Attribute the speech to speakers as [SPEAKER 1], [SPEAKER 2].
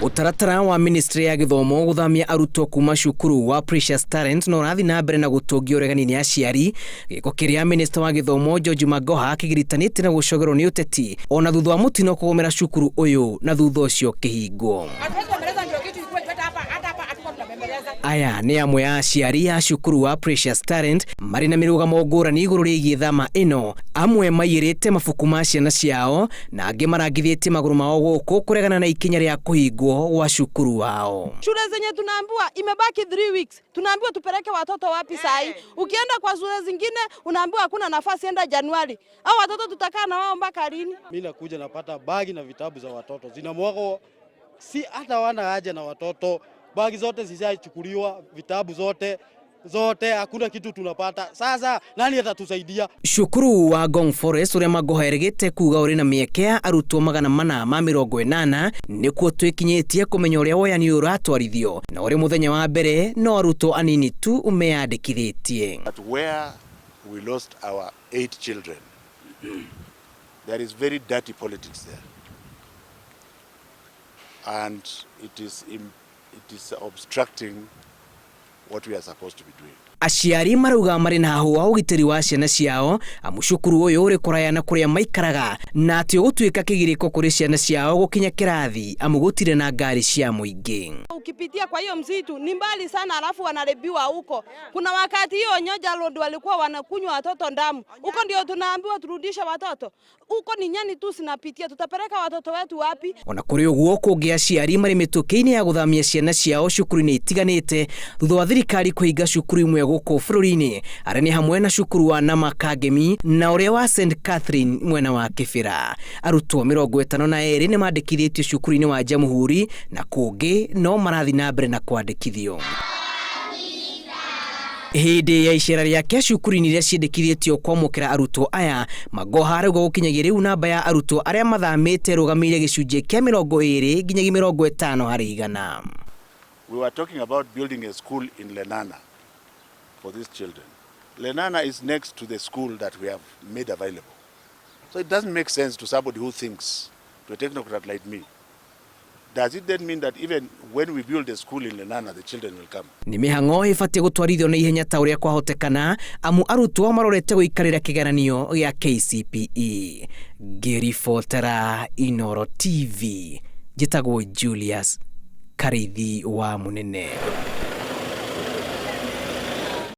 [SPEAKER 1] Mũtaratara wa ministry ya gĩthomo gũthamia arutwo kuma cukuru wa Precious Talent no ũrathiĩ na mbere na gũtũngio ũregani nĩ aciari, gĩko kĩrĩa minista wa gĩthomo George Magoha kĩgiritanĩtie na gũcogerwo nĩ ũteti ona thutha wa mũtino kũgũmĩra cukuru ũyũ na thutha ũcio kĩhingwo. Aya nĩ amwe a aciari a cukuru wa Precious Talent marĩ na mĩrũgamo ngũrani igũrũ rĩgiĩ thama ĩno. Amwe maiyĩrĩte mabuku ma ciana ciao na angĩ marangithĩtie magũrũ mao gũkũ kũregana na ikinya rĩa kũhingwo gwa cukuru wao.
[SPEAKER 2] Shule zenye tunaambiwa imebaki 3 weeks, tunaambiwa tupeleke watoto wapi saa hii? Ukienda kwa shule zingine unaambiwa hakuna nafasi, enda Januari. Au watoto tutakaa na wao mpaka lini?
[SPEAKER 3] Mimi nakuja napata bagi na vitabu za watoto zinamwagwa, si hata wana haja na watoto. Bagi zote zishachukuliwa, vitabu zote zote, hakuna kitu tunapata. Sasa nani atatusaidia?
[SPEAKER 1] Cukuru wa Ngong Forest ũrĩa Magoha erĩgĩte kuga ũrĩ na mĩeke ya arutwo 480 nĩkuo twĩkinyĩtie kũmenya ũrĩa woyani ũyũ ũratwarithio, na ũrĩ mũthenya wa mbere no arutwo anini tu meyandĩkithĩtie.
[SPEAKER 4] But where we lost our eight children, there is very dirty politics there. And it is obstructing what we are supposed to be doing.
[SPEAKER 1] Aciari marauga marĩ na hahũ wa ũgitĩri wa ciana ciao, amu cukuru ũyũ ũrĩ kũraya na kũrĩa maikaraga na atĩ ũgũtuĩka kĩgirĩko kũrĩ ciana ciao gũkinya kĩrathi, amu gũtirĩ na ngari cia mũingĩ.
[SPEAKER 2] Ukipitia kwa hiyo msitu ni mbali sana, alafu wanarebiwa huko. Kuna wakati hiyo Nyoja Road walikuwa wanakunywa watoto damu huko, ndio tunaambiwa turudishe watoto huko. Ni nyani tu zinapitia, tutapeleka watoto wetu wapi?
[SPEAKER 1] Ona kũrĩ ũguo, kũngĩ aciari marĩ mĩtũkĩ-inĩ ya gũthamia ciana ciao cukuru-inĩ itiganĩte thutha wa thirikari kũhinga cukuru imwe gũkũ bũrũri-inĩ, arĩa nĩ hamwe na cukuru wa Nama Kangemi na ũrĩa wa St Catherine mwena wa Kĩbĩra. Arutwo 52 nĩ mandĩkithĩtio cukuru-inĩ wa Jamhuri na kũngĩ no marathiĩ na mbere na kwandĩkithio. Hĩndĩ ya icera rĩake cukuru-inĩ iria ciĩndĩkithĩtio kwamũkĩra arutwo aya, Magoha arauga gũkinyagia rĩu namba ya arutwo arĩa mathamĩte ĩrũgamĩire gĩcunjĩ kĩa 20 nginyagia 50%.
[SPEAKER 4] We were talking about building a school in Lenana for these children. Lenana is next to the school that we have made available. So it doesn't make sense to somebody who thinks, to a technocrat like me. Does it then mean that even when we build a school in Lenana, the children will come?
[SPEAKER 1] Nĩ mĩhang'o ĩbatiĩ gũtwarithio na ihenya ta ũrĩa kwahotekana, amu arutwo marorete gũikarĩra kĩgeranio gĩa KCPE. Ngĩribotera Inoro TV, njĩtagwo Julius Karithi wa Mũnene.